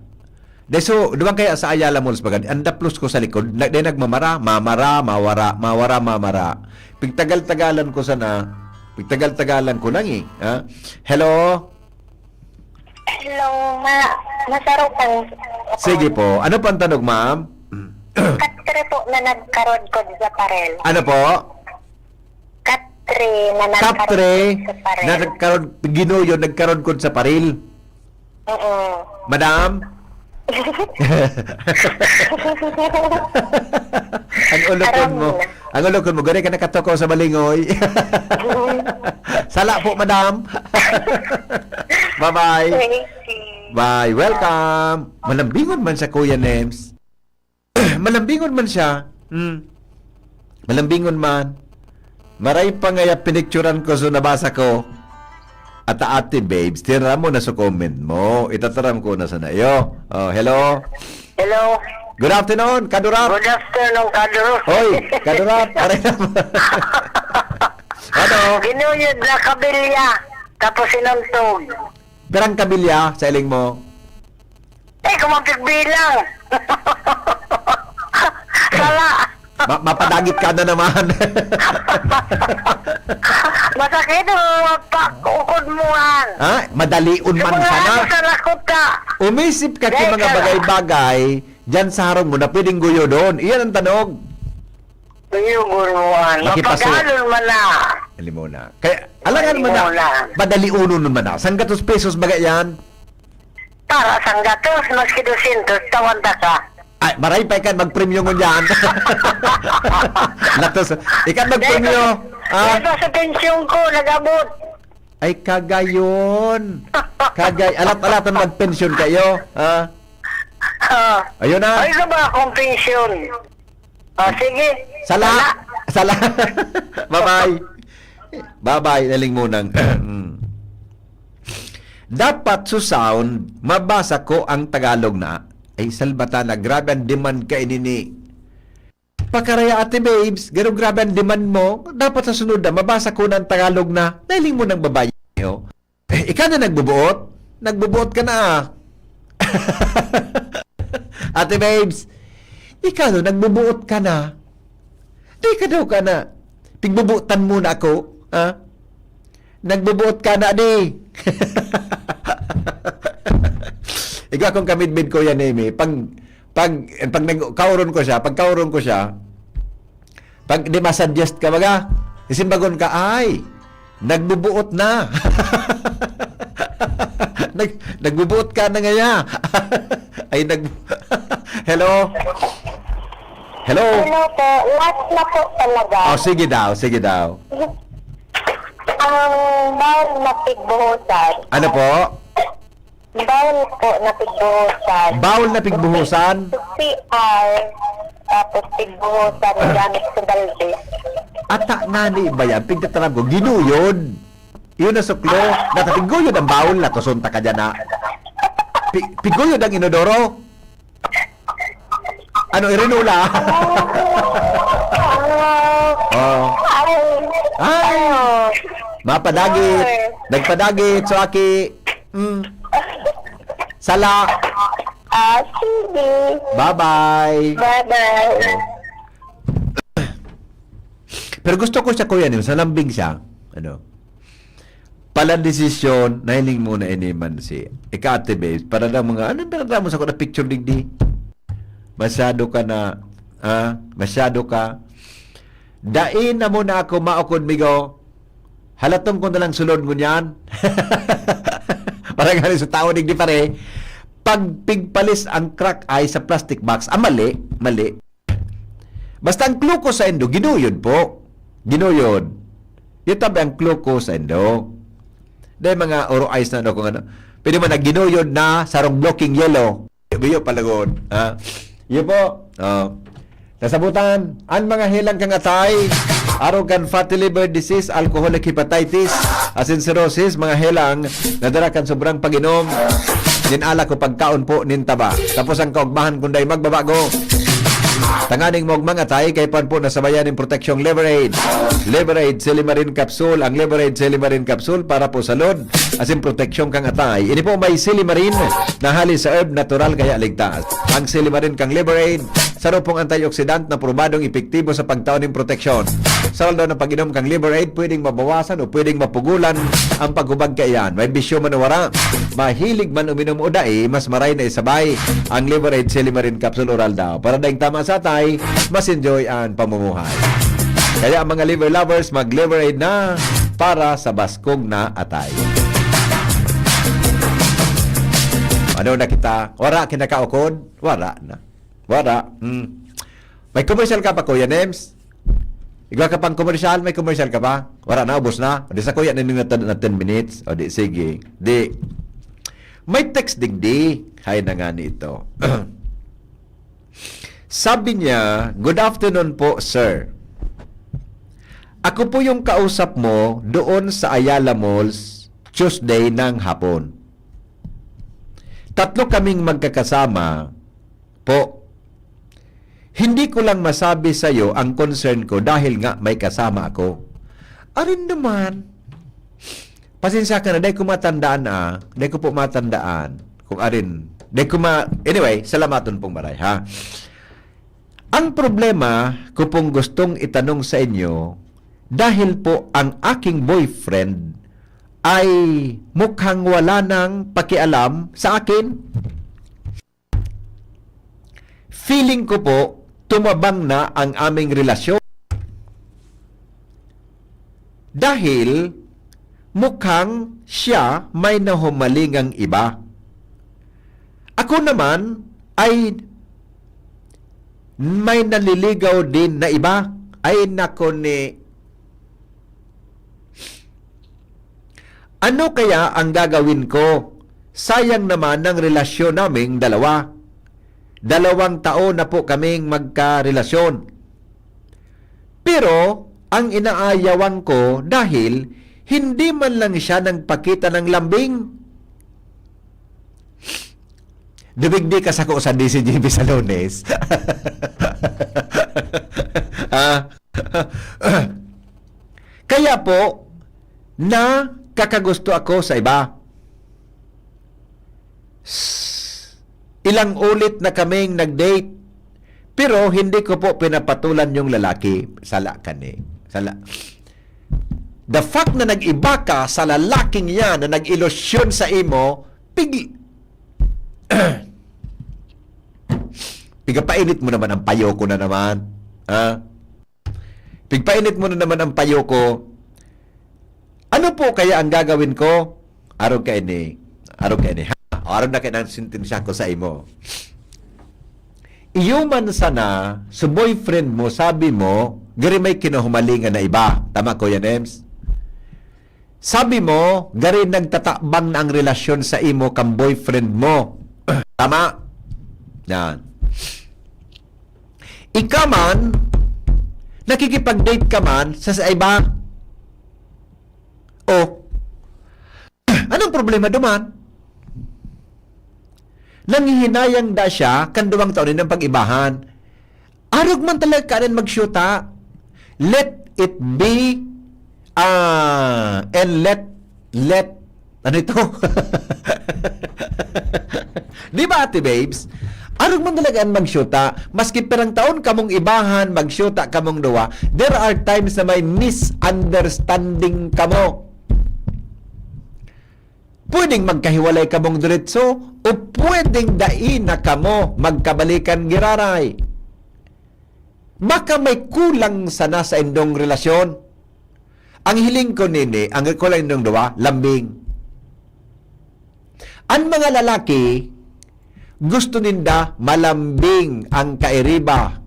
de so, duman kaya sa Ayala Malls baga, ang daplos ko sa likod, na, de nagmamara, mamara, mawara, mawara, mamara. Pigtagal-tagalan ko sana, pigtagal-tagalan ko lang eh. Ha? Hello? Hello, ma-, masarukan. Sige po. Ano po ang tanog, ma'am? Katre po na nagkarodkod sa parel. Ano po? Katre na nagkarodkod sa parel. Katre na nagkarod-, ginuyo, nagkarodkod sa paril. Oo. Madam? Ang ulokon mo. Aram na. Ang ulokon mo, gari ka nakatukaw sa balingoy. Sala po, madam. Bye-bye. Thank you. Bye. Welcome. Malambingon man siya, Kuya Nems. Malambingon man siya. Hmm. Malambingon man. Maray pa ngaya pinicturan ko, so nabasa ko. At Ate Babes, tira mo na sa comment mo. Itataram ko na sana iyo. Oh, hello? Hello. Good afternoon, Kadurap. Good afternoon, Kadurap. Hoy, Kadurap, aray na. Ano? Ginuyod na kabilya, tapos inuntog. Pirang kabilya sa iling mo? Eh, kung magbibilang. Sala. Ma- mapadagit ka na naman. Masakit ang mga pakukod mo, an. Ha? Madalion man sana. Sa lakot ka. Umisip ka ki Dahil mga ka- bagay-bagay dyan sa harong mo na pwedeng guyodon. Iyan ang tanog. Guyodon mo, an. Makipaso. Mapagalon man na. Alam mo na. Kaya, alangan man na, Alam mo na. Madaliunon man na. Sanggatos pesos baga yan? Para sanggatos, maski dosyentos, tawan ta ka. Ay, maray pa ikan magpremyo ngunyan. Latos, ikan magpremyo. Ah, Ito sa pensyon ko, nag-abot. Ay, kagayon. Kagay, alat-alatan magpensyon kayo. Ha? Ah. Ayun na. Ay, ito ba akong pensyon? Ah, sige. Sala. Sala. Bye-bye. Bye-bye, naling munang. Mm. Dapat sa sound, mabasa ko ang Tagalog na. Ay, salbata na. Grabe ang demand ka inini. Pakaraya, Ate Babes, garo grabe ang demand mo. Dapat sa sunod na, mabasa ko ng Tagalog na. Nahiling mo ng babae, oh. Eh, ikaw na nagbubuot? Nagbubuot ka na, ah. Ate Babes, ikaw na nagbubuot ka na. Di ka daw ka na. Pigbubuotan mo na ako, ha? Nagbubuot ka na, di. Ikaw akong kamidbid, Kuya Nemi. Pag, pag, pag nag-, kauron ko siya, pag kauron ko siya, pag di masuggest ka, baga, isimbagon ka, ay, nagbubuot na. Nag, nagbubuot ka na ngaya. Ay, nag, hello? Hello? Hello po, last na po talaga. Oh, sige daw, sige daw. Ang bawal na pigbuhusan. Ano po? Bawal po na pigbuhusan. Bawal na pigbuhusan? C R, tapos pigbuhusan gamit sa balde. Ata nga ni iba yan, pigtataram ko, ginuyod. Yun na suklo. Nata, piguyod ang bawal na, tusunta ka dyan na. Pi-, piguyod ang inodoro. Ano, irinula? Oh. Ay! Mapadagit. Nagpadagit, so aki. Mm. Sala. Ah, sige. Bye-bye. Bye-bye. Pero gusto ko siya, Kuya Nim, sa lambing siya. Ano? Pala desisyon, nahiling mo na ini man si ika, Ate Babes, para daw mga, anong pinadala mo sa ko na picture digdi? Masyado ka na, ah, masyado ka. Dai na mo na ako maukod, migo. Halatong ko na lang sulod ngunyan. Parang ano sa tao, digdi pare. Pag pigpalis ang crack ay sa plastic box, ah, mali, mali. Basta ang clue ko sa indo, ginuyod po. Ginuyod. Yun tabi ang clue ko sa indo. Dahil mga oro eyes na ano kung ano. Pwede man na ginuyod na sarong blocking yellow. Biyo palagod. Ha? Yun po. Oh. Nasabutan, ang mga helang kang atay, arog kan fatty liver disease, alcoholic hepatitis, asin cirrhosis, mga helang na dara kan sobrang pag-inom nin alak o pagkaon po nin taba. Tapos ang kaugmahan kunday magbabago. Tanganing maugmang atay, kay pan po nasabayan nin proteksyong Liver Aid. Liver Aid Silimarin Capsule. Ang Liver Aid Silimarin Capsule para po sa load, asin proteksyon kang atay. Ini po may silimarin na hali sa herb, natural kaya ligtas. Ang silimarin kang Liver Aid, saro pong antioxidant na probadong epektibo sa pagtao nin proteksyon. Sa aldaw na pag-inom kang Liver Aid, pwedeng mabawasan o pwedeng mapugulan ang paghubag kaiyan. May bisyo man o wara, mahilig man uminom o dai, mas maray na isabay ang Liver Aid Silimarin Capsule Oral daw. Para daing tama sa atay, mas enjoy ang pamumuhay. Kaya ang mga liver lovers, mag-Liver Aid na para sa baskog na atay. Ano na kita? Wara kinakaukod? Wara na. Wara. Hmm. May commercial ka pa, Kuya Nems? Igwa ka pang commercial? May commercial ka pa? Wala na, ubos na. O di sa kuya na nila na ten minutes. O di, sige. Di, may text digdi. Hay na nga nito. Sabi niya, "Good afternoon po, sir. Ako po yung kausap mo doon sa Ayala Malls, Tuesday ng hapon. Tatlo kaming magkakasama po. Hindi ko lang masabi sa'yo ang concern ko dahil nga may kasama ako." Arin naman. Pasensya ka na, dai ko matandaan, ah. Dai ko po matandaan. Kung arin, dai ko ma-, anyway, salamaton pong maray, ha? Ang problema ko pong gustong itanong sa inyo, dahil po ang aking boyfriend ay mukhang wala nang pakialam sa akin. Feeling ko po, tumabang na ang aming relasyon. Dahil mukhang siya may nahumalingang iba. Ako naman ay may naliligaw din na iba. Ay nako ni, ano kaya ang gagawin ko? Sayang naman ang relasyon naming dalawa. Dalawang taon na po kaming magkarelasyon. Pero ang inaayawan ko dahil hindi man lang siya nagpakita ng lambing. Dumigdi ka sako sa D C G B sa Lunes. Ah. Kaya po, nakakagusto ako sa iba. S-, ilang ulit na kaming nag-date, pero hindi ko po pinapatulan yung lalaki. Sala ka ni. Sala. The fact na nag-iba ka sa lalaking yan na nag-ilusyon sa imo, pig-, pigapainit mo naman ang payo ko na naman. Ha? Pigpainit mo na naman ang payo ko. Ano po kaya ang gagawin ko? Arog ka ini. Arog ka ini. Ha? O, arog na kaya ang sentensya ko sa imo. Iyo man sana, so boyfriend mo, sabi mo, gari may kinahumalingan na iba. Tama, Kuya Nems? Sabi mo, gari nagtatabang na ang relasyon sa imo kan boyfriend mo. Tama? Yan. Ika man, nakikipag-date ka man sa, sa iba. Oh. Anong problema duman? Nanghihinayang da siya kan duwang taon nindang pag-ibahan. Arog man talaga kanan magsyuta. Let it be, ah, and let, let, ano ito? Di ba, Ate Babes? Arog man talaga an magsyuta. Maski pirang taon kamong ibahan, magsyuta kamong duwa, there are times na may misunderstanding kamo. Pwedeng magkahiwalay kamong diretso o pwedeng dai na kamo magkabalikan giraray. Baka may kulang sana sa indong relasyon. Ang hiling ko nini, ang kulang indong duwa, lambing. Ang mga lalaki, gusto ninda malambing ang kairiba,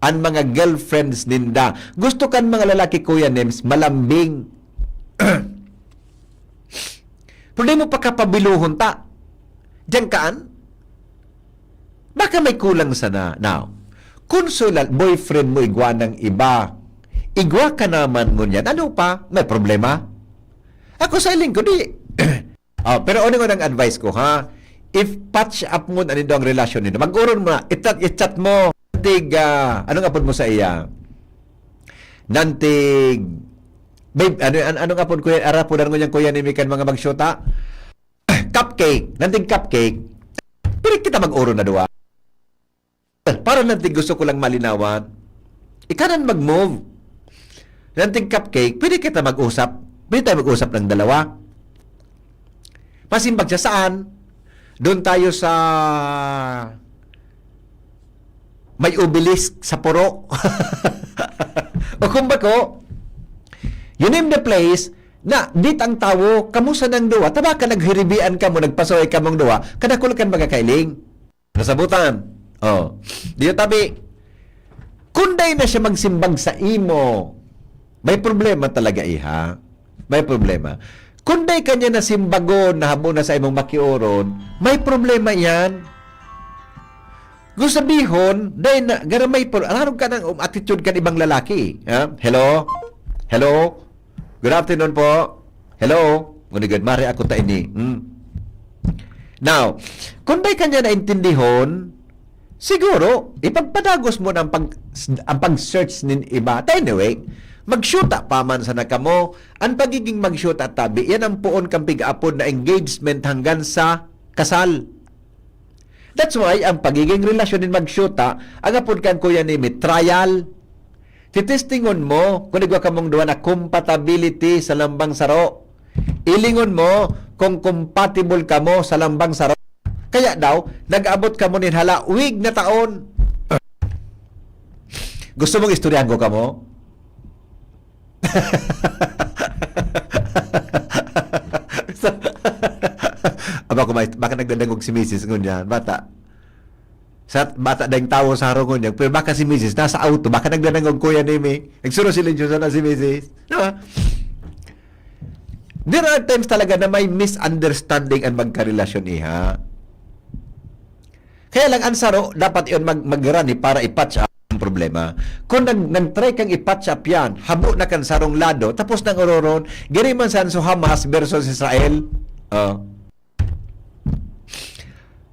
ang mga girlfriends ninda. Gusto kan mga lalaki, Kuya Nems, malambing. Pero di mo pakapabiluhon ta. Diyan kaan? Baka may kulang sana. Now, kung so lal-, boyfriend mo igwa ng iba, igwa ka naman ngunyan, ano pa? May problema? Ako sa hiling ko, di. Oh, pero ano nga nang advice ko, ha? If patch up mo na nindo ang relasyon nindo, mag-oron mo na, i-chat, i-chat mo. Tig, ah, anong apod mo sa iya? Nantig, babe, ano, an-, anong apod, kuya? Ara po, dangon niyang kuya ni Mikan, mga magsyota. Cupcake, nantig cupcake. Pero kita mag-oron na duwa. Para nantig gusto ko lang malinawan. Ikanan mag-move. Nantig cupcake, pwede kita mag-usap. Pwede tayo mag-usap ng dalawa. Pasimbag siya saan? Doon tayo sa may obelisk sa Poro. O kung bako, you name the place, na dit ang tawo, kamo sanang duwa, ta baka naghiribian kamo, nagpasuhay kamong duwa, kadakul kan mga kailing. Nasabutan. Oh. Di tabi. Kung dai na siya magsimbag sa imo, may problema talaga, iha. May problema. Kung dai ka niya nasimbagon, nahabo na sa imong makioron, may problema yan. Gusto sabihon, dai na, gara may pro-, ararog ka ng, um, attitude kan ibang lalaki. Ha? Hello? Hello? Good afternoon po. Hello? Gunigod, mare ako ta ini. Hmm. Now, kung dai ka niya naintindihon, siguro, ipagpadagos mo na ang pag-, ang pag-search nin iba. Ta anyway, Magsyuta pa man sana kamo. Ang pagiging magsyuta tabi, yan ang poon kang pig-apod na engagement hanggang sa kasal. That's why ang pagiging relasyon nin magsyuta, ang apod kan kuya nimi, trial. Titestingon mo kung igwa kamong duwa na compatibility sa lambang saro. Ilingon mo kung compatible kamo sa lambang saro. Kaya daw, nag-abot kamo nin halawig na taon. Gusto mong istoryahan ko kamo? Aba ko, baka nagdadangog si misis ngunyan, bata. Sa bata dayong tawo sa harong ngunyan, pero baka si misis nasa auto, baka nagdadangog, kuya nimi. Nagsuro silensyo sana si misis. Di ba? There are times talaga na may misunderstanding ang magkarelasyon, iha. Kaya lang, ang saro, dapat yun mag-, mag-run eh, para i-patch up ang problema. Kung nag-, nag-try kang i-patch up yan, habo na kan sarong lado, tapos nang ororon, giri man san so Hamas versus Israel. Oh.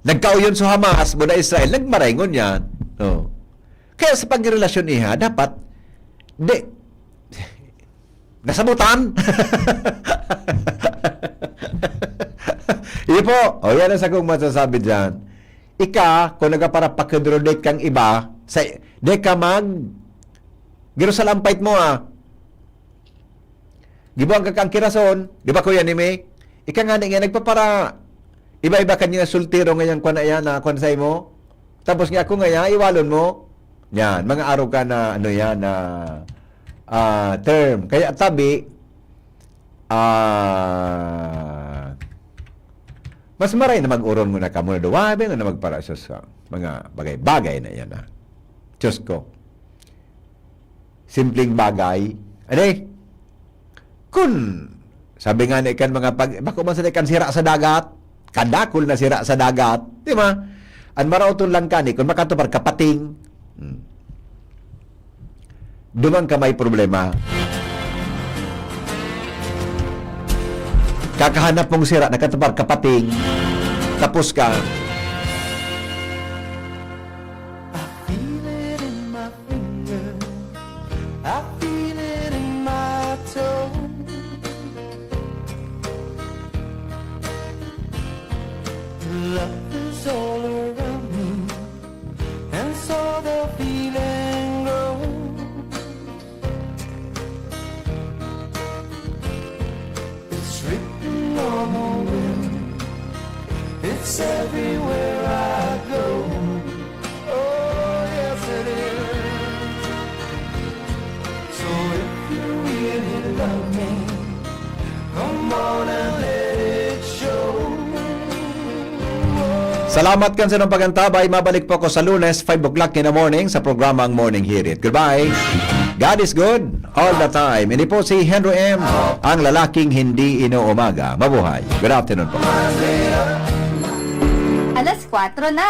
Nagkauyon so Hamas, muna Israel, nagmaray ngunyan. Oh. Kaya sa pagrelasyon, iha, dapat, di, nasabutan. Iyo po. O, yan ang sakong masasabi dyan. Ika, kung nagaparapakodrodate kang iba, sa, di ka mag, Jerusalem fight mo, ah. Gibuang ka kang kirason, di ba, kuya nimi? Ika nga, nga nagpapara, iba-iba ka niya soltero nga yang kwan na yan, na kwan sa imo. Tapos nga ako nga yan, iwalon mo. Yan, mga araw ka na, ano yan, na, ah, term. Kaya tabi, ah, mas maray na mag-oron muna ka muna duwa, na magpara sa, sa mga bagay-bagay na yan, ah. Diyos ko. Simpleng bagay. Ano eh? Kun, sabi nga ni kan mga pag-, bako man sa kan sira sa dagat, kadakol na sira sa dagat, di ba? An maraot lang kani, kun makatupar kapating, hmm, duman ka may problema. Kakahanap mong sira, nakatupar kapating, tapos ka. I feel it in my finger. I feel it in my toe. Love is all around me, and so the feeling grows. It's written on the wind. It's everywhere I go. Oh, yes, it is. So if you really love me, come on and let it show. Salamat kan sa inyong pag-antabay. Mabalik po ako sa Lunes, five o'clock in the morning, sa programang Morning Hirit. Goodbye. God is good all the time. Ini po si Henry M, ang lalaking hindi inuumaga. Mabuhay. Good afternoon po. Alas kwatro na.